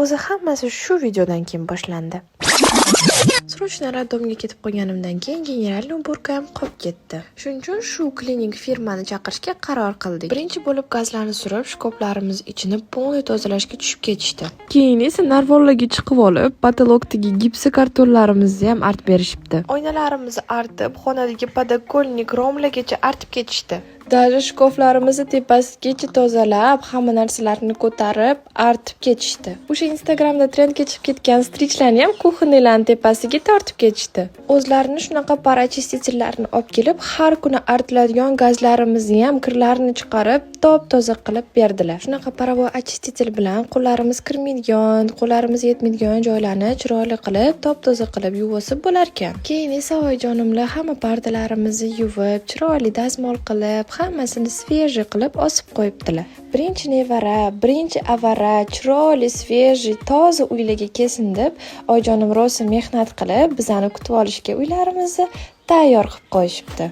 O'zi hammasi shu videodan keyin boshlandi. Срочно роддом ga ketib qolganimdan keyin генеральный уборка ham qolib ketdi. Shuning uchun shu klinik firmani chaqirishga qaror qildik. Birinchi bo'lib gazlarni surib, shkaflarimiz ichini полный tozalashga tushib ketishdi. Keyin esa narvollarga chiqib olib, потолок dagi gipsokartonlarimizni ham artib berishibdi. Oynalarimizni artib, xonadagi подоконник, romlargacha artib ketishdi. Даже shkaflarimizni tepasigacha tozalab, hamma narsalarni ko'tarib, artib ketishdi. O'sha Instagramda trendga chiqib ketgan стриж larni ham кухонный larni tepasiga tortib ketishdi. O'zlarini shunaqa пар очиститель larni olib kelib, har kuni artiladigan gazlarimizni ham kirlarini chiqarib, top-toza qilib berdilar. Shunaqa паровой очиститель bilan qo'llarimiz kirmaydigan, qo'llarimiz yetmaydigan joylarni chiroyli qilib, top-toza qilib yuvib bo'larkan. Keyin esa oyijonimlar hamma pardalarimizni yuvib, chiroyli dazmol qilib, hammasini свежий qilib osib qo'yibdilar. Birinchi nevara, birinchi avara, chiroyli, свежий, toza uylarga kelsin deb oyijonim rosa mehnat qilib, bizani kutib olishga uylarimizni tayyor qilib qo'yishibdi.